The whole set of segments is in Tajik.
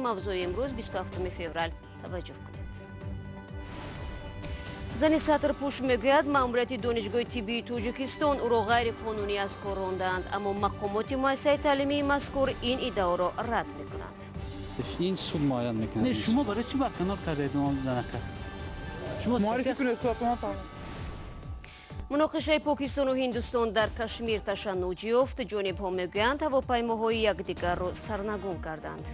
Мавзӯи имрӯз, 27 феврал, таваҷҷӯҳ кунед. Зани сатрпӯш мегӯяд, маъмурияти Донишгоҳи тиббии Тоҷикистон ӯро ғайриқонунӣ аз кор рондаанд, аммо мақомоти муассисаи таълимии мазкур ин иддаоро рад мекунанд. Ин суд муайян мекунад. Не, шумо барои чӣ барканор кардед занака? Шумо муаррифӣ кунед худатон. Муноқишаи Покистону Ҳиндустон дар Кашмир ташаннуҷ ёфт. Ҷонибҳо мегӯянд, ҳавопаймоҳои якдигарро сарнагун карданд.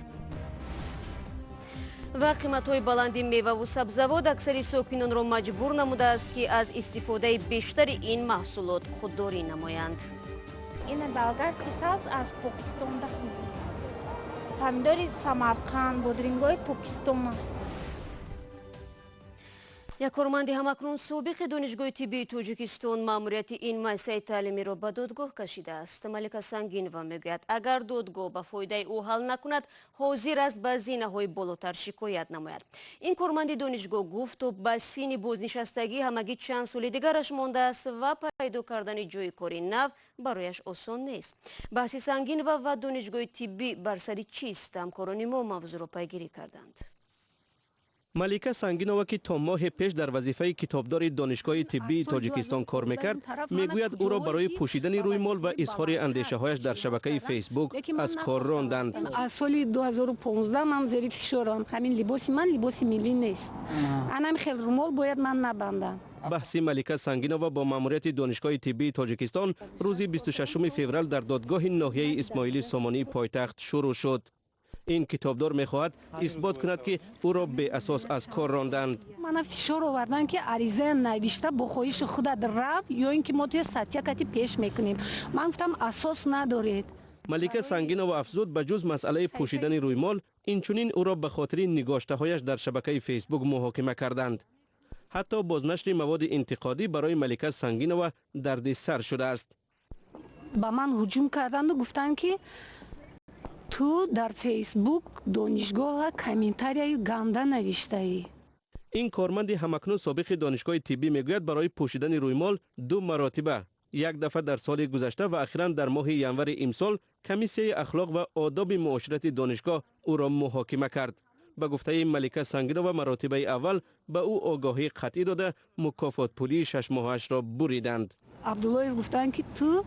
Ва қиматҳои баланди меваву сабзавот аксари сокинонро маҷбур намудааст, ки аз истифодаи бештари ин маҳсулот худдорӣ намоянд. Ин болгарский сабз аз Покистон даст, помидори Самарқанд, бодрингои Покистон. Як корманди ҳамакнун собиқи Донишгоҳи тиббии Тоҷикистон маъмурияти ин муассисаи таълимиро ба додгоҳ кашидааст. Малика Сангинова мегӯяд, агар додгоҳ ба фоидаи ӯ ҳал накунад, ҳозир аст ба зинаҳои болотар шикоят намояд. Ин корманди донишгоҳ гуфт, то ба синни бознишастагӣ ҳамагӣ чанд соли дигараш мондааст ва пайдо кардани ҷойи кори нав барояш осон нест. Баҳси Сангинова ва Донишгоҳи тиббӣ бар сари чист? Ҳамкорони мо мавзӯъро пайгирӣ карданд. Малика Сангинова, ки то моҳе пеш дар вазифаи китобдори Донишгоҳи тиббии Тоҷикистон кор мекард, мегӯяд, ӯро барои пӯшидани рӯймол ва изҳори андешаҳояш дар шабакаи Фейсбук аз кор ронданд. Аз соли 2015 ман зери фишорам. Ҳамин либоси ман либоси миллӣ нест, анам хел румол бояд ман набандам. Баҳси Малика Сангинова бо маъмурияти Донишгоҳи тиббии Тоҷикистон рӯзи 26 феврал дар додгоҳи ноҳияи Исмоили Сомонии пойтахт шурӯъ шуд. Ин китобдор мехоҳад исбот кунад, ки ӯро беасос аз кор ронданд. Мана фишор оварданд, ки ариза навишта бо хоҳиши худат рав ё ин ки мо туя статья кати пеш мекунем. Ман гуфтам, асос надоред. Малика Сангинова афзуд, ба ҷуз масъалаи пӯшидани рӯймол, инчунин ӯро ба хотири нигоштаҳояш дар шабакаи Фейсбук муҳокима карданд. Ҳатто бознашри маводи интиқодӣ барои Малика Сангинова дарди сар шудааст. Ба ман ҳуҷум карданду гуфтанд, ки ту дар Фейсбук донишгоҳа комментарияи ганда навиштаӣ. Ин корманди ҳамакнун собиқи Донишгоҳи тиббӣ мегӯяд, барои пӯшидани рӯймол ду маротиба, як дафъа дар соли гузашта ва ахиран дар моҳи январи имсол, комиссияи ахлоқ ва одоби муоширати донишгоҳ ӯро муҳокима кард. Ба гуфтаи Малика Сангинова, маротибаи аввал ба ӯ огоҳии қатъӣ дода, мукофотпулии шашмоҳаашро буриданд. Абдуллоев гуфтанд, ки ту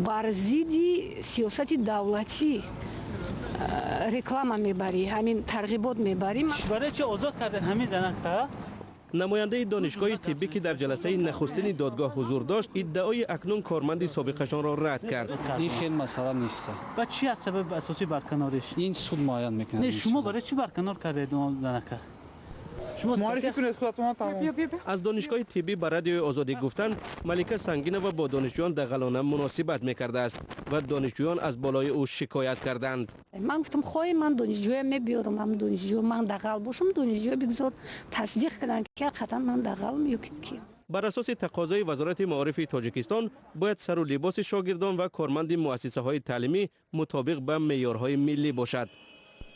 бар зидди сиёсати давлатӣ реклама мебарӣ, ҳамин тарғибот мебарӣ. Барои чӣ озод кардед ҳамин занака? Намояндаи Донишгоҳи тиббӣ, ки дар ҷаласаи нахустини додгоҳ ҳузур дошт, иддаои акнун корманди собиқашонро рад кард. Ин хел масъала нест. Ба чӣ аз сабаби асосӣ барканориш? Ин суд муайян мекунад. Не, шумо барои чӣ барканор кардед занака? Шумо муаррифӣ кунед худатон, тамом. Аз Донишгоҳи тиббӣ ба Радиои Озодӣ гуфтанд, Малика Сангинова бо донишҷӯён дағалона муносибат мекардааст ва донишҷӯён аз болои ӯ шикоят карданд. Ман гуфтам, хоҳи ман донишҷӯя мебиёрам, ҳам донишҷӯ ман дағал бошам, донишҷӯя бигзор тасдиқ кунанд, ки ҳақиқатан ман дағалам ё ки. Бар асоси тақозои Вазорати маорифи Тоҷикистон, бояд сару либоси шогирдон ва корманди муассисаҳои таълимӣ мутобиқ ба меъёрҳои миллӣ бошад.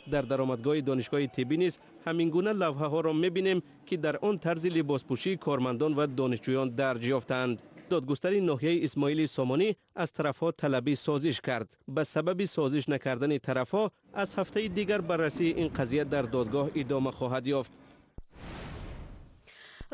Дар даромадгоҳи Донишгоҳи тиббӣ низ ҳамин гуна лавҳаҳоро мебинем, ки дар он тарзи либоспӯшии кормандон ва донишҷӯён дарҷ ёфтаанд. Додгустари ноҳияи Исмоили Сомонӣ аз тарафҳо талаби созиш кард. Ба сабаби созиш накардани тарафҳо, аз ҳафтаи дигар баррасии ин қазия дар додгоҳ идома хоҳад ёфт.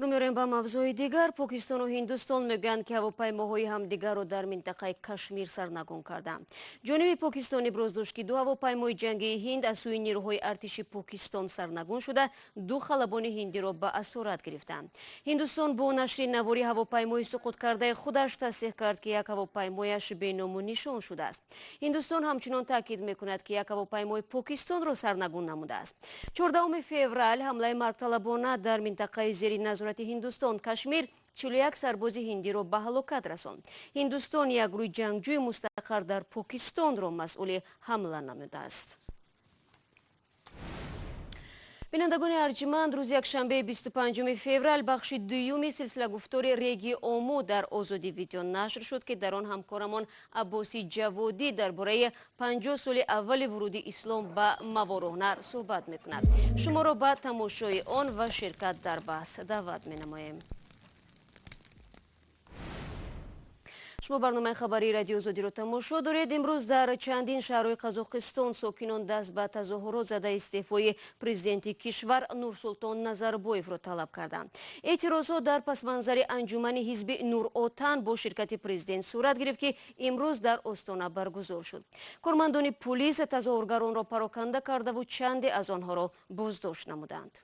Рӯ меорем ба мавзӯи дигар. Покистону Ҳиндустон мегӯянд, ки ҳавопаймоҳои ҳамдигарро дар минтақаи Кашмир сарнагун карданд. Ҷониби Покистон иброз дошт, ки ду ҳавопаймои ҷангии Ҳинд аз сӯи нерӯҳои артиши Покистон сарнагун шуда, ду халабони ҳиндиро ба асорат гирифтанд. Ҳиндустон бо нашри навори ҳавопаймои суқуткардаи худаш тасдиқ кард, ки як ҳавопаймояш беному нишон шудааст. Ҳиндустон ҳамчунон таъкид мекунад, ки як ҳавопаймои Покистонро сарнагун намудааст. 14 феврал ҳамлаи маргталабона дар минтақаи зери назорати Ҳиндустон Кашмир 41 сарбози ҳиндиро ба ҳалокат расонд. Ҳиндустон як гурӯҳи ҷангҷӯи мустақар дар Покистонро масъули ҳамла намудааст. Бинандагони арҷманд, рӯзи якшанбеи 25 феврал бахши дуюми силсилагуфтори Реги Ому дар Озодӣ Видео нашр шуд, ки дар он ҳамкорамон Аббоси Ҷаводӣ дар бораи 50 соли аввали вуруди ислом ба Мавароуннаҳр суҳбат мекунад. Шуморо ба тамошои он ва ширкат дар баҳс даъват менамоем. Шумо барномаи хабарии Радиои Озодиро тамошо доред. Имрӯз дар чандин шаҳрҳои Қазоқистон сокинон даст ба тазоҳурот зада, истеъфои президенти кишвар Нурсултон Назарбоевро талаб карданд. Эътирозҳо дар пасманзари анҷумани ҳизби Нур-Отан бо ширкати президент сурат гирифт, ки имрӯз дар Остона баргузор шуд. Кормандони пулис тазоҳургаронро пароканда кардаву чанде аз онҳоро боздошт намуданд.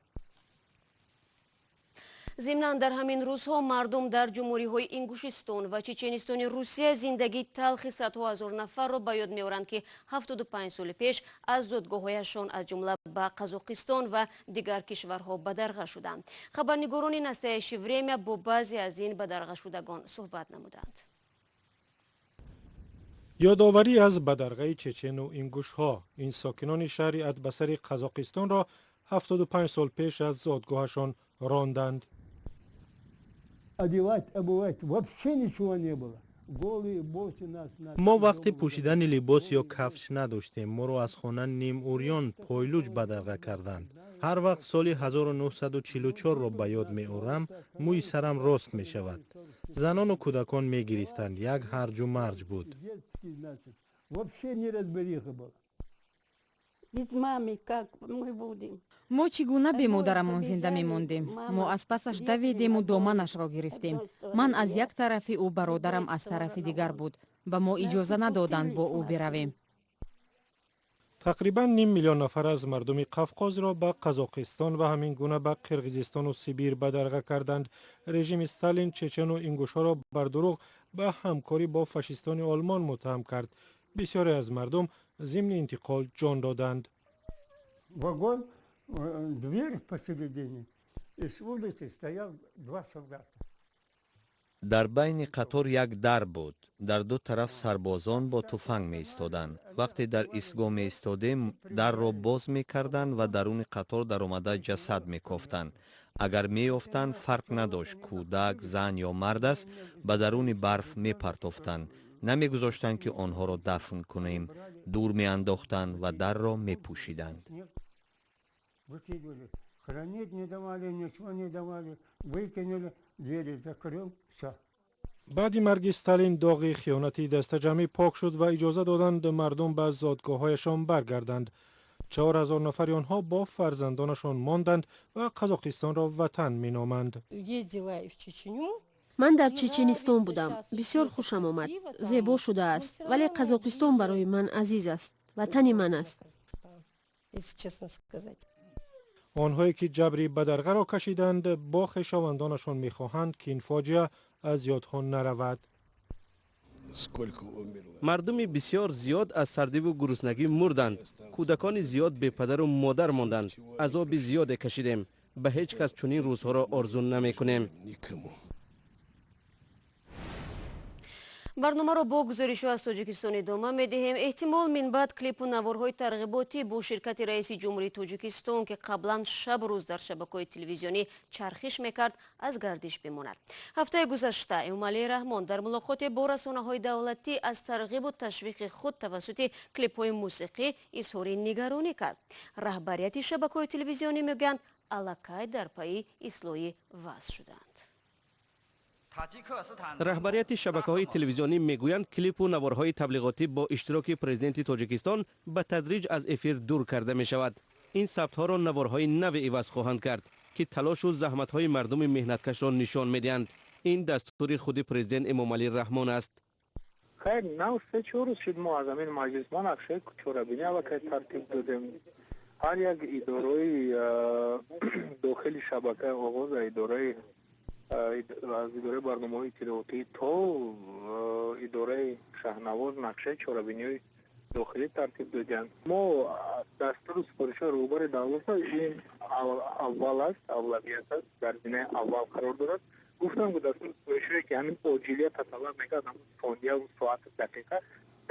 Зимнан, дар ҳамин рӯзҳо мардум дар ҷумҳуриҳои Ингушистон ва Чеченистони Русия зиндагии талхи садҳо ҳазор нафарро ба ёд меоранд, ки 75 соли пеш аз зодгоҳҳояшон, аз ҷумла ба Қазоқистон ва дигар кишварҳо, бадарға шуданд. Хабарнигорони «Настоящее время» бо баъзе аз ин бадарғашудагон суҳбат намуданд. Ёдоварӣ аз бадарғаи чечену ингушҳо. Ин сокинони шаҳри Атбасари Қазоқистонро 75 сол пеш аз зодгоҳашон ронданд. Одевать, обувать вообще ничего не было. Голые, босы нас. Мо вақти пӯшидани либос ё кафш надоштем. Моро аз хона нимурён, пойлуҷ бадарға карданд. Ҳар вақт соли 1944-ро ба ёд меорам, мӯи сарам рост мешавад. Занону кӯдакон мегиристанд, як ҳарҷу марҷ буд. Вообще неразбериха была. Без мамы как мы будем? Мо чӣ гуна бемодарамон зинда мемондем? Мо аз пасаш давидему доманашро гирифтем. Ман аз як тарафи ӯ, бародарам аз тарафи дигар буд. Ба мо иҷоза надоданд бо ӯ биравем. Тақрибан ним миллион нафар аз мардуми Қавқозро ба Қазоқистон ва ҳамин гуна ба Қирғизистону Сибир бадарға карданд. Режими Сталин чечену ингушҳоро бар дурӯғ ба ҳамкорӣ бо фашистони Олмон муттаҳам кард. Бисёре аз мардум зимни интиқол ҷон доданд. Вагон, дверь посередине, и с улицы стоял два солдата. Дар байни қатор як дар буд. Дар ду тараф сарбозон бо туфанг меистоданд. Вақте дар истгоҳ меистодем, дарро боз мекарданд ва даруни қатор даромада ҷасад мекофтанд. Агар меёфтанд, фарқ надошт, кӯдак, зан ё мард аст, ба даруни барф мепартофтанд. Намегузоштанд, ки онҳоро дафн кунем. Дур меандохтанд ва дарро мепӯшиданд. Выкидывали. Хоронить не давали, ничего не давали. Выкинули, двери закрыл, все. Баъди марги Сталин доғи хиёнати дастаҷамъӣ пок шуд ва иҷоза доданд мардум ба зодгоҳҳояшон баргарданд. 4000 нафари онҳо бо фарзандонашон монданд ва Қазоқистонро ватан меноманд. Ездила и в Чечню. Ман дар Чеченистон будам, бисёр хушам омад, зебо шудааст, вале Қазоқистон барои ман азиз аст, ватани ман аст. Если честно сказать. Онҳое ки ҷабри бадарғаро кашиданд, бо хешовандонашон мехоҳанд, ки ин фоҷиа аз ёдҳо наравад. Мардуми бисёр зиёд аз сардиву гуруснагӣ мурданд. Кӯдакони зиёд бепадару модар монданд. Азоби зиёде кашидем. Ба ҳеҷ кас чунин рӯзҳоро орзу намекунем. Барномаро бо гузоришҳо аз Тоҷикистон идома медиҳем. Эҳтимол, минбаъд клипу наворҳои тарғиботӣ бо ширкати раиси ҷумҳурии Тоҷикистон, ки қаблан шабу рӯз дар шабакаҳои телевизионӣ чархиш мекард, аз гардиш бимонад. Ҳафтаи гузашта Эмомалӣ Раҳмон дар мулоқоте бо расонаҳои давлатӣ аз тарғибу ташвиқи худ тавассути клипҳои мусиқӣ изҳори нигаронӣ кард. Раҳбарияти шабакаҳои телевизионӣ мегӯянд, аллакай дар пайи ислоҳи вазъ шуданд. Раҳбарияти шабакаҳои телевизионӣ мегӯянд, клипу наворҳои таблиғотӣ бо иштироки президенти Тоҷикистон ба тадриҷ аз эфир дур карда мешавад. Ин сабтҳоро наворҳои наве иваз хоҳанд кард, ки талошу заҳматҳои мардуми меҳнаткашро нишон медиҳанд. Ин дастури худи президент Эмомалӣ Раҳмон аст. Хайр, нав 3-4 рӯз шуд, мо аз ҳамин маҷлис мо нақшаи чорабинӣ аллакай тартиб додем. Ҳар як идораи дохили шабакаи Оғоз, идораи аз идораи барномаҳои иттилоотӣ то идораи Шаҳнавоз нақшаи чорабиниҳои дохилӣ тартиб додианд. Мо дастуру супоришҳои роҳбари давлатро, ин аввал аст, авлавият аст, дар зинаи аввал қарор дорад. Гуфтам, ки дастуру супоришҳое ки ҳамин оҷилията талаб мекард, ҳамун сонияву соату дақиқа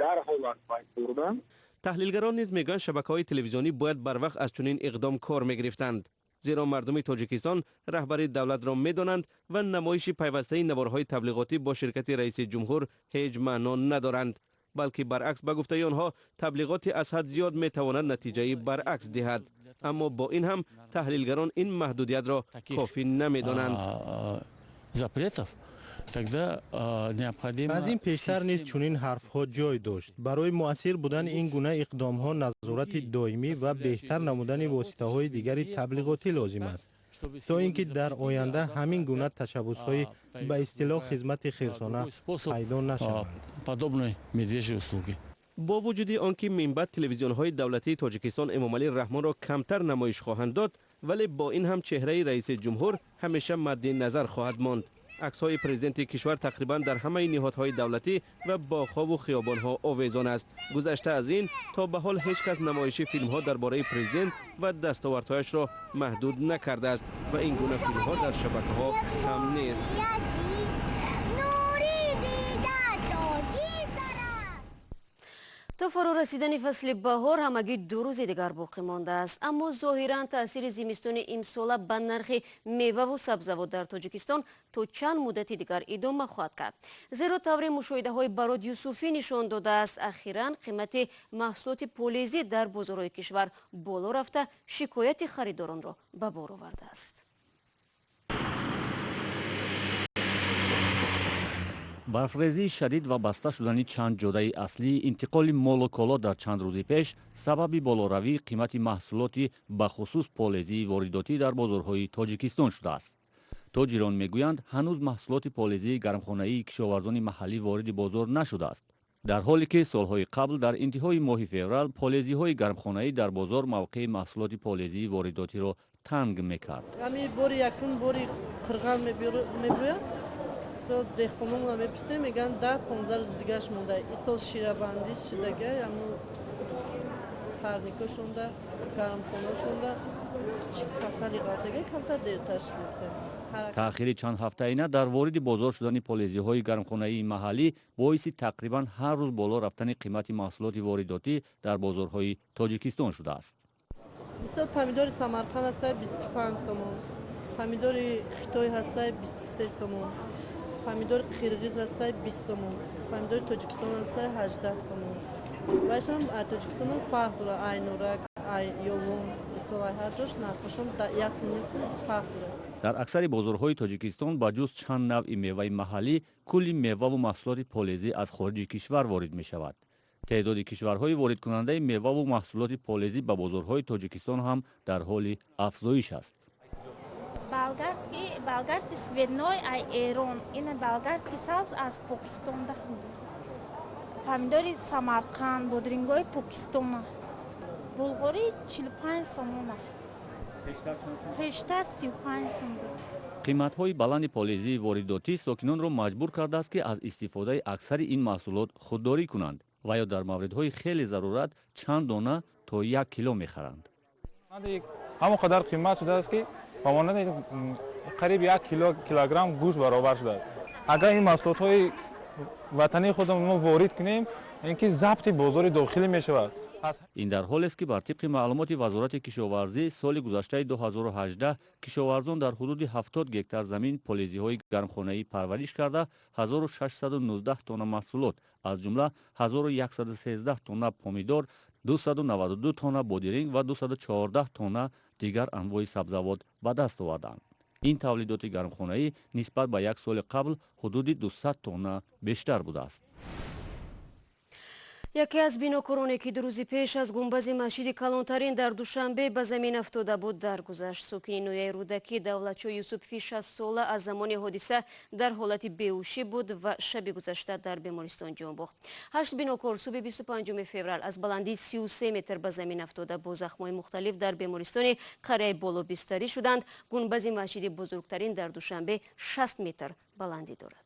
дарҳол аз байн бурданд. Таҳлилгарон низ мегӯянд, шабакаҳои телевизионӣ бояд барвақт аз чунин иқдом кор мегирифтанд, зеро мардуми Тоҷикистон раҳбари давлатро медонанд ва намоиши пайвастаи наворҳои таблиғотӣ бо ширкати раиси ҷумҳур ҳеҷ маъно надоранд, балки баръакс, ба гуфтаи онҳо, таблиғоти аз ҳад зиёд метавонад натиҷаи баръакс диҳад. Аммо бо ин ҳам таҳлилгарон ин маҳдудиятро кофӣ намедонанд. Запретов. Тогда необходимо. Аз ин пештар низ чунин ҳарфҳо ҷой дошт. Барои муассир будани ин гуна иқдомҳо назорати доимӣ ва беҳтар намудани воситаҳои дигари таблиғотӣ лозим аст, то ин ки дар оянда ҳамин гуна ташаббусҳои ба истилоҳ хизмати хирсона пайдо нашаванд. Подобной медвежьей услуги. Бо вуҷуди он ки минбаъд телевизионҳои давлатии Тоҷикистон Эмомалӣ Раҳмонро камтар намоиш хоҳанд дод, вале бо ин ҳам чеҳраи раиси ҷумҳур ҳамеша мадди назар хоҳад монд. Аксҳои президенти кишвар тақрибан дар ҳамаи ниҳодҳои давлатӣ ва боғҳову хиёбонҳо овезон аст. Гузашта аз ин, то ба ҳол ҳеҷ кас намоиши филмҳо дар бораи президент ва дастовардҳояшро маҳдуд накардааст ва ин гуна филмҳо дар шабакаҳо кам нест. То фаро расидани фасли баҳор ҳамагӣ 2 рӯзи дигар боқӣ мондааст, аммо зоҳиран таъсири зимистони имсола ба нархи меваву сабзавот дар Тоҷикистон то чанд муддати дигар идома хоҳад кард. Зеро таври мушоҳидаҳои Барод Юсуфӣ нишон додааст, ахиран қимати маҳсулоти полезӣ дар бозорҳои кишвар боло рафта, шикояти харидоронро ба бор овардааст. Барфрезии шадид ва баста шудани чанд ҷодаи аслии интиқоли молу коло дар чанд рӯзи пеш сабаби болоравии қимати маҳсулоти бахусус полезии воридотӣ дар бозорҳои Тоҷикистон шудааст. Тоҷирон мегӯянд, ҳанӯз маҳсулоти полезии гармхонаии кишоварзони маҳаллӣ вориди бозор нашудааст, дар ҳоле ки солҳои қабл дар интиҳои моҳи феврал полезиҳои гармхонаӣ дар бозор мавқеи маҳсулоти полезии воридотиро танг мекард. Ҳамин бори якум бори қирған мебирояд, деҳқононро мепурсем, мегӯянд 10-15 рӯз дигараш монда. Исол ширабандӣ шудага, ҳамун парникошонда, гармхонашонда чӣ касали ғалтага камтар дертар шудааст. Таъхири чанд ҳафтаина дар вориди бозор шудани полезиҳои гармхонаии маҳаллӣ боиси тақрибан ҳар рӯз боло рафтани қимати маҳсулоти воридотӣ дар бозорҳои Тоҷикистон шудааст. Мисол, помидори Самарқанд ҳастае 25 сомон, помидори Хитой ҳастае 23 сомон, помидори қирғиз ҳастае 20 сомон, помидори Тоҷикистон ҳастае 18 сомон. Вайшам Тоҷикистонам фарқ дорад, ай Нурак, ай Ёвон, мисол, ай ҳар ҷош нархошон 1,5 сом фарқ дорад. Дар аксари бозорҳои Тоҷикистон ба ҷуз чанд навъи меваи маҳаллӣ кулли меваву маҳсулоти полезӣ аз хориҷи кишвар ворид мешавад. Теъдоди кишварҳои воридкунандаи меваву маҳсулоти полезӣ ба бозорҳои Тоҷикистон ҳам дар ҳоли афзоиш аст. Болгарский цветной ай Эрон, ин болгарский сабз аз Покистон даст мезанад. Помидори Самарқанд, бодрингои Покистона. Булғори 45 сомона. Пештар 35 сом буд. Қиматҳои баланди полезии воридотӣ сокинонро маҷбур кардааст, ки аз истифодаи аксари ин маҳсулот худдорӣ кунанд ва ё дар мавридҳои хеле зарурат чанд дона то 1 кило мехаранд. Ҳамон қадар қимат шудааст, ки ба монанди қариб 1 килограмм гӯшт баробар шудааст. Агар ин маҳсулотҳои ватании худамон мо ворид кунем, ин ки забти бозори дохилӣ мешавад. Ин дар ҳолест, ки бар тибқи маълумоти Вазорати кишоварзӣ соли гузаштаи 2018 кишоварзон дар ҳудуди 70 гектар замин полезиҳои гармхонаӣ парвариш карда 1619 тонна маҳсулот, аз ҷумла 1113 тонна помидор, 292 тонна бодиринг ва 214 тонна дигар анвои сабзавот ба даст оварданд. Ин тавлидоти гармхонаӣ нисбат ба як соли қабл ҳудуди 200 тонна бештар будааст. Яке аз бинокороне, ки 2 рӯзи пеш аз гумбази масҷиди калонтарин дар Душанбе ба замин афтода буд, даргузашт. Сокини ноҳияи Рӯдакӣ Давлатшо Юсуфи 60сола аз замони ҳодиса дар ҳолати беҳушӣ буд ва шаби гузашта дар бемористон ҷон бохт. 8 бинокор субҳи 25 феврал аз баландии 33 метр ба замин афтода бо захмҳои мухталиф дар бемористони қарияи боло бистарӣ шуданд. Гунбази масҷиди бузургтарин дар Душанбе 60 метр баландӣ дорад.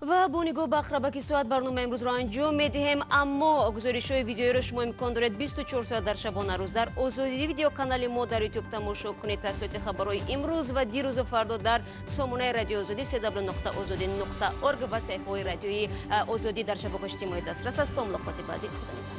Ва бо нигоҳ ба ақрабаки соат барномаи имрӯзро анҷом медиҳем, аммо гузоришҳои видеоиро шумо имкон доред 24 соат дар шабонарӯз дар Озодӣ видеоканали мо дар ютуб тамошо кунед. Тафсилоти хабарҳои имрӯз ва дирӯзу фардо дар сомонаи радиои Озодӣ www.ozodi.org ва саҳифаҳои радиои Озодӣ дар шабакаҳои иҷтимоӣ дастрас аст. То мулоқоти баъдӣ, худо нигаҳдор.